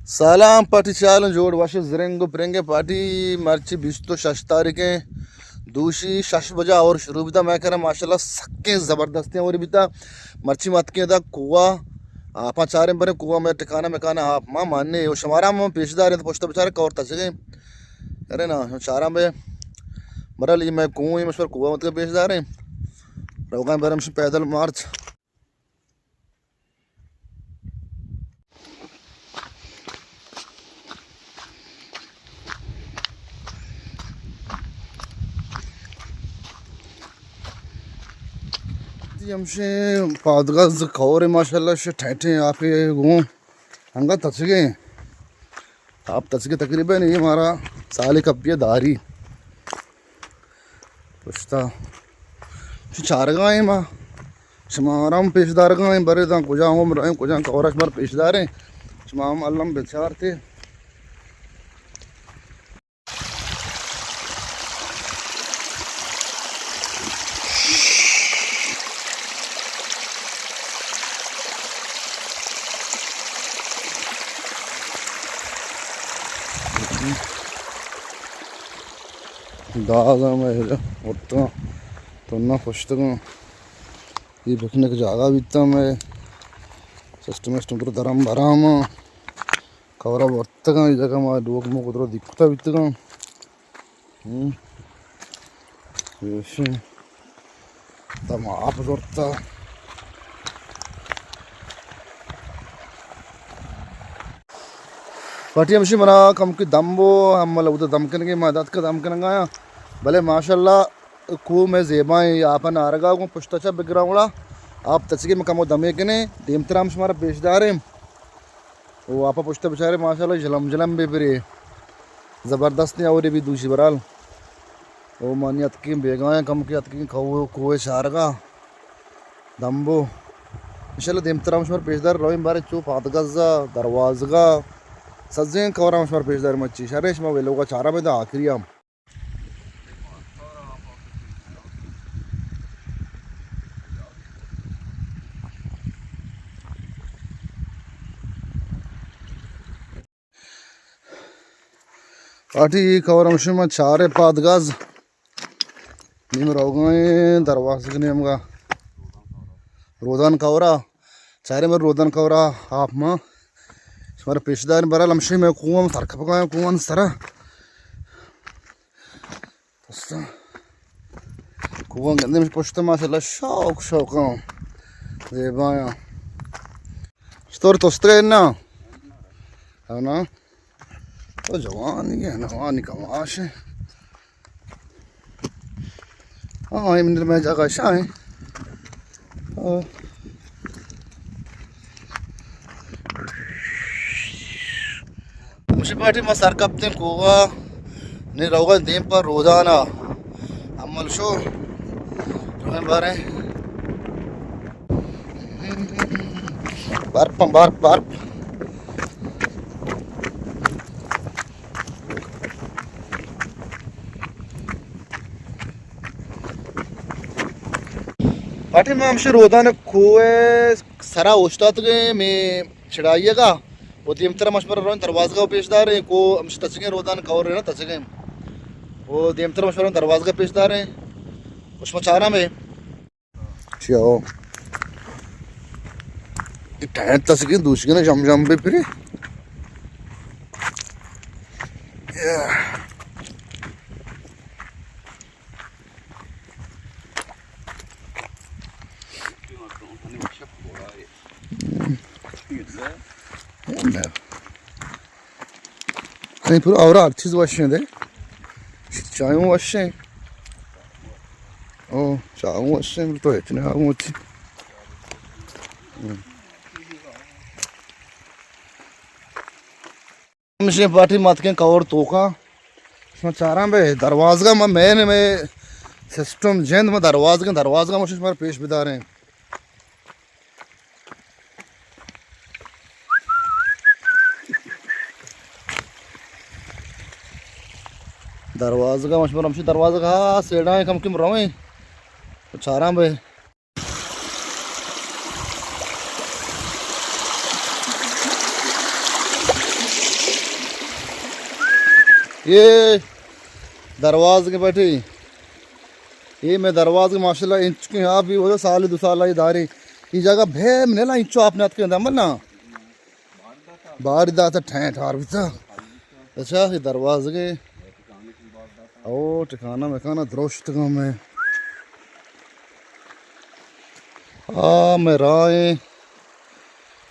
سلام پارٹی، چالوں جوڑ وش زرنگ و پرنگ پارٹی۔ مرچی بیست و شش تاریخ ایں، دوشی شش بجہ اور شروع بیتا۔ مئے کرا ماشاءاللہ سکیں زبردستیں اور بیتا۔ مرچی ما اتکیں دا کوہ، آپاں چاریں بریں کوہ، مئے ٹکانہ مکانہ آپ ما مانے۔ و شمارا ہم پیش داریں، تو پشت بچارے کور تچگیں۔ ارے نا، چاراں بے برال، یہ مئے کوہ ایں، مشور کوہ مت پیش داریں۔ روگاں برم پیدل مارچ۔ جی، ہمشے پادگز کور ماشاءاللہ شے ٹھیٹھیں آپے گوں انگت تچگیں۔ آپ تچگیں تقریباً یہ مارا سال کپی داری۔ پشتا چارگا ایں ما، شما آرام پیش دارگا ایں، برے داں کجا ہم رہیں، کجا کورش مر پیش داریں، شما ہم الم بچارتے۔ داغ ہم ہے، اتنا تنا پشتگاں۔ یہ پکنک جاگہ بیتا، مئے سسٹم اسٹم پر درم برام۔ کورا برتگاں، یہ جگہ ما لوگ مو قدرت دکھتا بیتگاں۔ ہم۔ ایشی تم آپ زرتا۔ پارٹی ہمشی منا کم کی دم بو، ہم ملا ادھر دم کنگے، ما دات کا دم کنگا آیا۔ بلے ماشاءاللہ کو میں زیبائیں، آپ نارگا گوں پشتا چا بگراؤنڈا۔ آپ تچگے میں کمو دمے کنے، دیمترا ہم شمارا پیش داریں۔ او آپا پشت بچارے ماشاءاللہ جلم جلم بے برے۔ زبردستیں اور بھی دوشی برال۔ او مانی اتکیں بیگاہیں کم کے اتکیں کوہ، کوہ چارگا۔ دمبو۔ انشاءاللہ دیمترا ہم شمار پیش دار رویں بارے چو پادگزا، دروازگا۔ سزیں کورا ہم شمار پیش دار مچی۔ شریں شما ویلوگا چارا بے دا آخری ہم۔ پارٹی کور ہمشی ما چارے پادگز نیم روگائیں دروازگ نیمگا رودان کورا۔ چارے مر رودان کورا آپ ما شمار پیش داریں برال ہمشی میں کوہاں سر کپگاں کوہاں سرا۔ پستا۔ کوہاں گندے مش پشت ماشاءاللہ شوق شوقاں زیبایاں۔ چطور توست گئے نا؟ ہاں نا؟ تو جوانی ہے، نوانی کماش ہے۔ ہاں، یہ من میں جگہ شاہ ہے۔ ہاں۔ ہمشی پارٹی ما سر کپتیں کوہ ءَ، نی روگا دیم پر رودان ءَ۔ عمل شو۔ رویں باریں۔ برپ، برپ، برپ۔ پارٹی ما ہمشی رودان کوہ سرا اوشتاتگیں، میں چڑھائیگا و دیمتر مشمر رویں دروازگا پیش داریں، کو ہمشی تچگیں رودان کور نا تچگیں۔ و دیمتر مشمر دروازگا پیش داریں۔ و شما چارا میں چیا ہو؟ یہ ٹائر تسگی دوشگی نا جم جم بے پھرے۔ یا۔ کہیں پر اور ہر چیز وشیں دے۔ چایوں وشیں۔ او، چایوں وشیں، تو اتنے آگوں اچھی۔ ہمشی پارٹی ماتکیں کور توکا۔ شما چاراں بے دروازگا ما مین میں سسٹم جند ما دروازگا، دروازگا ما شما پیش بداریں۔ دروازگا مشمر ہمشی دروازگا سیڑھائیں کم کم رویں۔ چاراں بے۔ اے دروازگ پٹی، اے مئے دروازگ ماشاءاللہ انچکیں آپ بھی ہو سال دو سال آئی داری۔ اے جگہ بھیم نیلا انچو آپ نہ اتکیں دمل نا۔ باری داتا ٹھین ٹھار بیتا۔ اچھا، اے دروازگے۔ او ٹھکانہ مکانہ درشتگاں مئے۔ آ مئے راہ ایں۔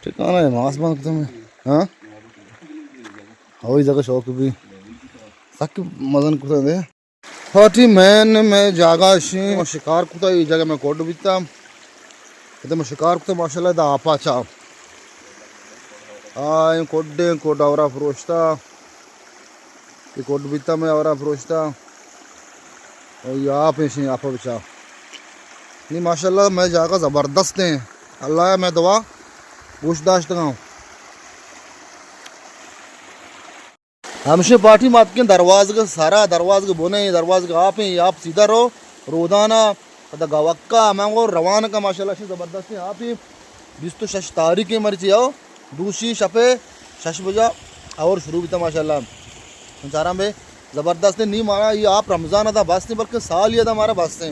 ٹھکانہ اے ماس بند کتا مئے۔ ہاں؟ اوئی جگہ شوق بھی۔ سک مزن کتا دے۔ پارٹی مین مئے جاگہ شیں، ما شکار کتا، اے جگہ مئے کوڈ بیتا۔ ادا ما شکار کتا ماشاءاللہ، ادا آپا چا۔ آ، اے کوڈ، اے کوڈ اورا فروشتا۔ اے کوڈ بیتا مئے اورا فروشتا۔ او اے آپ ایں شیں، آپا بچا۔ نی ماشاءاللہ مئے جاگہ زبردست ایں۔ اللہ مئے دعا گوش داشتگاں۔ ہمشیں پارٹی ما اتکیں دروازگ سرا، دروازگ بنے، دروازگ آپ ایں، آپ سیدھا رو رودانا، پدا گوکا، ہمیں گو روان کا ماشاءاللہ شی زبردستیں آپی۔ بیست و شش تاریخ ایں مرچی او دوشی شپے شش بجا اور شروع بیتا ماشاءاللہ۔ چاراں بے زبردستیں، نی مارا اے آپ رمضان ادا بستیں، بلکہ سال ادا مارا بستیں۔